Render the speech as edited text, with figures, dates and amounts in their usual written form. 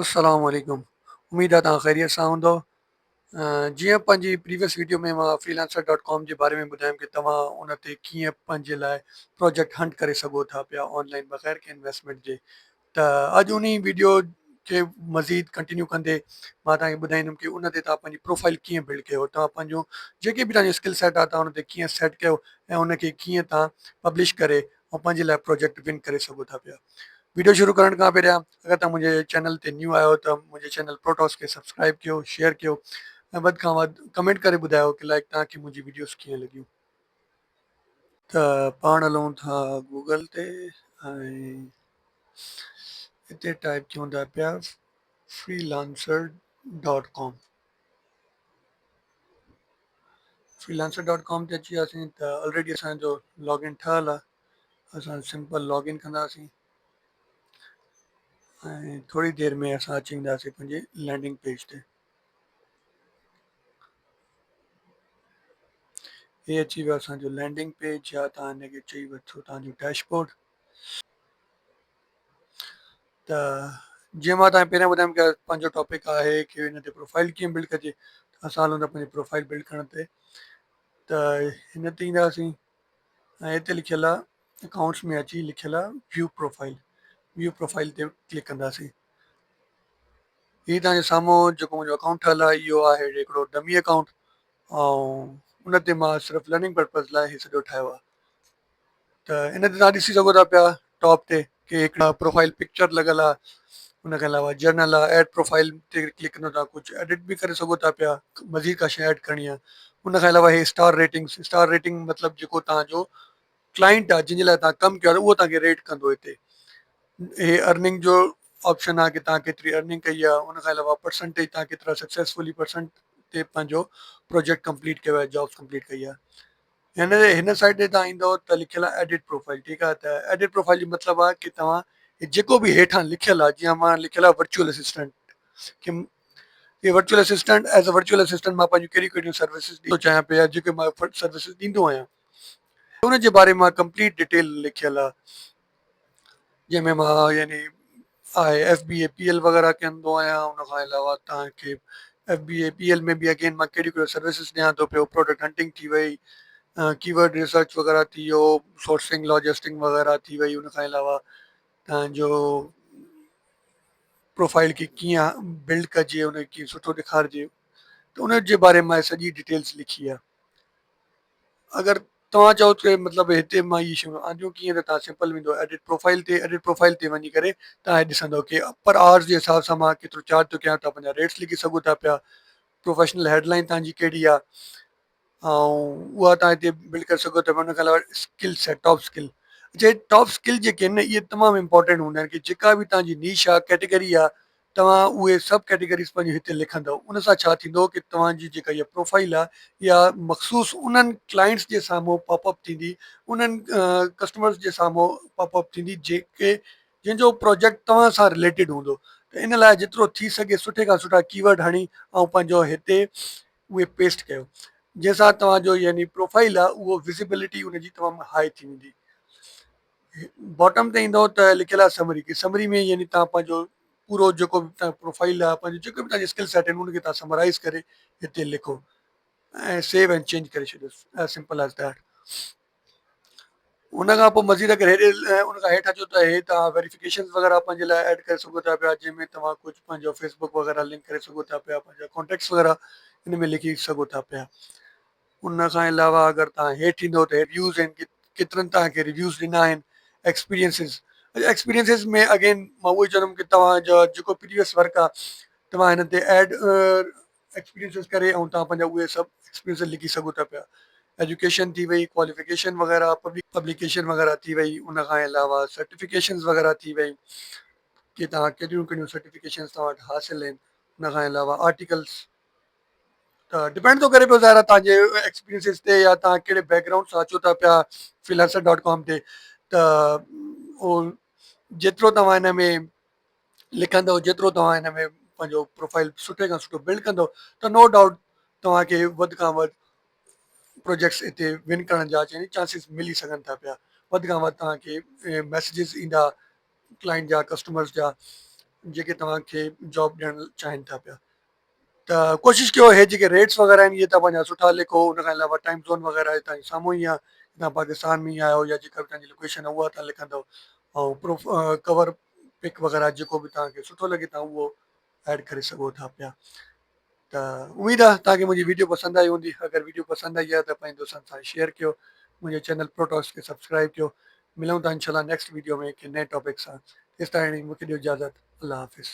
السلام عليڪم اميد آ توهان خيريت سان هوندو جيئن پنهنجي پريويس ويڊيو ۾ مان فريلانسر ڊاٽ ڪام جي باري ۾ ٻڌايم ڪي توهان ان تي ڪيئن پنهنجي لاء پروجيڪٽ هنٽ ڪري سگهو ٿا پيا آن لائن بغير ڪنهن انويسٽمينٽ جي ته اڄ انهي ويڊيو کي مزيد ڪنٽينيو ڪندي مان توهان کي ٻڌائيندم ڪي ان تي توهان پنهنجي پروفائل ڪيئن بلڊ ڪيو توهان پنهنجو جيڪي به توهان جو اسڪل سيٽ آ توهان ان تي ڪيئن سيٽ ڪيو ۽ ان کي ڪيئن توهان پبلش ڪري ۽ پنهنجي لاء پروجيڪٽ ون ڪري سگهو ٿا پيا ويڊيو شروع ڪرڻ کان پهريان اگر توهان منهنجي چينل تي نيو آهيو ته منهنجي چينل پروٽاس کي سبسڪرائب ڪيو شيئر ڪيو ۽ وڌ کان وڌ ڪمينٽ ڪري ٻڌايو ڪي لائڪ توهان کي منهنجي ويڊيوز ڪيئن لڳيون. ته پاڻ هلون ٿا گوگل تي ۽ هتي ٽائپ ڪيون ٿا پيا freelancer dot com freelancer dot com تي اچي وياسين ته آلريڊي اسانجو لاگ ان ٺهيل آهي اسان سمپل لاگ ان ڪنداسين ۽ ٿوري دير ۾ اسان اچي وينداسين پنهنجي لينڊنگ پيج تي هي اچي ويو اسانجو لينڊنگ پيج يا تان هن کي چئي وٺو تان جو ڊيش بورڊ ته جيئن مان تان پهريان ٻڌايم ڪه پنهنجو ٽاپڪ آهي ڪي هن تي پروفائل ڪيئن بلڊ ڪجي اسان هلون ٿا پنهنجي پروفائل بلڊ ڪرڻ تي ته هن تي اينداسين ۽ هتي لکيل آهي اڪائونٽس ۾ اچي لکيل آهي ويو پروفائل ويو پروفائل تي ڪلڪ ڪنداسين هي تنهنجي سامهون جيڪو منهنجو اڪائونٽ ٺهيل آهي اهو آهي هڪڙو ڊمي اڪائونٽ ۽ ان تي مان صرف لرننگ پرپز لاء هي سڄو ٺاهيو آهي ته ان تي تهان ڏسي سگهو ٿا پيا ٽاپ تي ڪي هڪڙا پروفائل پڪچر لڳل آهي ان کان علاوه جرنل آهي ايڊ پروفائل تي ڪلڪ ڪندو تهان ڪجهه ايڊٽ به ڪري سگهو ٿا پيا مزيد ڪا شيء ايڊ ڪرڻي آهي ان کان علاوه هي اسٽار ريٽنگس اسٽار ريٽنگ مطلب جيڪو تهان جو ڪلائنٽ آهي جنهن جي لاء تهان ڪم ڪيو آهي اهو تهان کي ريٽ ڪندو هتي هي ارننگ جو آپشن آهي ڪي تهان ڪيتري ارننگ ڪئي آهي ان کان علاوه پرسنٽيج تهان ڪيترا سڪسيسفلي پرسنٽ تي پنهنجو پروجيڪٽ ڪمپليٽ ڪيو آهي جابس ڪمپليٽ ڪئي آهي هن هن سائيڊ تي توهان ايندو ته لکيل آهي ايڊٽ پروفائل ٺيڪ آهي ته ايڊٽ پروفائل جو مطلب آهي ڪي توهان جيڪو به هيٺان لکيل آهي جيئن مان لکيل آهي virtual assistant K he virtual assistant as a virtual assistant مان پنهنجون ڪهڙيون ڪهڙيون سروسز ڏيندو چاهيان پيا جيڪي مان سروسز ڏيندو آهيان ان جي باري مان ڪمپليٽ ڊيٽيل لکيل آهي جنهن ۾ مان يعني I F B A P L وغيره ڪندو آهيان ان کان علاوه توهان کي F B A P L ۾ به اگين مان ڪهڙيون ڪهڙيون سروسز ڏيان ٿو پيو پروڊڪٽ هنٽنگ ٿي وئي ڪي ورڊ ريسرچ وغيره ٿي ويو سورسنگ لاجسٽنگ وغيره ٿي وئي ان کان علاوه توهان جو پروفائل کي ڪيئن بلڊ ڪجي ان کي ڪيئن سٺو ڏيکارجي ته ان جي باري ۾ سڄي ڊيٽيلس لکي آهي اگر توهان چئو ته مطلب هتي مان اهي شيون آنديون ڪيئن ته توهان سمپل ويندو ايڊٽ پروفائل تي ايڊٽ پروفائل تي وڃي ڪري توهان هي ڏسندو ڪي پر آورز جي حساب سان مان ڪيترو چارج ٿو ڪيان توهان پنهنجا ريٽس لکي سگهو ٿا پيا پروفيشنل هيڊ لائن توهان جي ڪهڙي آهي ۽ اها توهان هتي بلڊ ڪري سگهو ٿا پيا ان کان علاوه اسڪل سيٽ ٽاپ اسڪل اچا هي ٽاپ اسڪل جيڪي آهن نه اهي تمام امپورٽنٽ هوندا آهن ڪي جيڪا به توهان جي نيش آهي ڪيٽيگري آهي توهان اهي سڀ ڪيٽيگريز پنهنجو هتي لکندؤ ان سان ڇا ٿيندو ڪي توهان جي جيڪا اها پروفائيل آهي اها مخصوص انهن ڪلائنٽس جي سامهون پاپ اپ ٿيندي انهن ڪسٽمرز جي سامهون پاپ اپ ٿيندي جيڪي جنهن جو پروجيڪٽ توهان سان رليٽيڊ هوندو ته ان لاء جيترو ٿي سگهي سٺي کان سٺا ڪي ورڊ هڻي ۽ پنهنجو هتي اهي پيسٽ ڪيو جنهن سان توهان جو يعني پروفائيل آهي اهو وزيبلٽي ان جي تمام هائي ٿي ويندي باٽم تي ايندو ته لکيل آهي سمري ڪي سمري ۾ يعني تان پنهنجو پورو جيڪو به تان پروفائل آهي پنهنجو جيڪو به تان اسڪل سيٽ آهن ان کي تان سمرائز ڪري هتي لکو ۽ سيو ۽ چينج ڪري ڇڏيو as simple as that ان کان پوء مزيد اگر هيڏي ان کان هيٺ اچو ته هي تان ويريفڪيشنز وغيره پنهنجي لاء ايڊ ڪري سگهو ٿا پيا جنهن ۾ توهان ڪجهه پنهنجو فيسبڪ وغيره لنڪ ڪري سگهو ٿا پيا پنهنجا ڪانٽيڪٽس وغيره ان ۾ لکي سگهو ٿا پيا ان کان علاوه اگر توهان هيٺ ايندو ته ريويوز آهن ڪيترن توهان کي ريويوز ڏنا آهن ايڪسپيرينسز ايڪسپيرينسز ۾ اگين مان اهو ئي چوندم ڪي توهان جو جيڪو پريويس ورڪ آهي توهان هن تي ايڊ ايڪسپيرينسز ڪري ۽ توهان پنهنجا اهي سڀ ايڪسپيرينس لکي سگهو ٿا پيا ايجوڪيشن ٿي وئي ڪواليفڪيشن وغيره پبليڪيشن وغيره ٿي وئي ان کان علاوه سرٽيفڪيشنز وغيره ٿي وئي ڪي توهان ڪهڙيون ڪهڙيون سرٽيفڪيشنز توهان وٽ حاصل آهن ان کان علاوه آرٽيڪلس ته ڊپينڊ ٿو ڪري پيو ظاهر آهي تنهنجي ايڪسپيرينسز تي يا تان ڪهڙي بيڪ گرائونڊ سان اچو ٿا پيا فريلانسر ڊاٽ ڪام تي ته اهو جيترو توهان هن ۾ لکندو جيترو توهان هن ۾ پنهنجو پروفائل سٺي کان سٺو بلڊ ڪندو ته نو ڊائوٽ توهان کي وڌ کان وڌ پروجيڪٽس هتي ون ڪرڻ جا يعني چانسز ملي سگهن ٿا پيا وڌ کان وڌ توهان کي ميسيجز ايندا ڪلائنٽ جا ڪسٽمرز جا جيڪي توهان کي جاب ڏيڻ چاهين ٿا پيا. ته ڪوشش ڪيو هي جيڪي ريٽس وغيره آهن اهي توهان پنهنجا سٺا لکو. ان کان علاوه ٽائيم زون وغيره توهان جي سامهون ئي آهي، توهان پاڪستان ۾ ئي آهيو يا جيڪا به توهان جي لوڪيشن آهي اها توهان لکندو ۽ پروف ڪور پڪ وغيره جيڪو به توهان کي سٺو لڳي توهان اهو ايڊ ڪري سگهو ٿا پيا. ته اميد آهي توهان کي منهنجي ويڊيو پسند آئي هوندي. اگر ويڊيو پسند آئي آهي ته پنهنجي دوستن سان شيئر ڪيو، منهنجي چينل پروٽاڪس کي سبسڪرائب ڪيو. ملون ٿا انشاء الله نيڪسٽ ويڊيو ۾ ڪنهن نئين ٽاپڪ سان. تيستائين مونکي ڏيو اجازت. الله حافظ.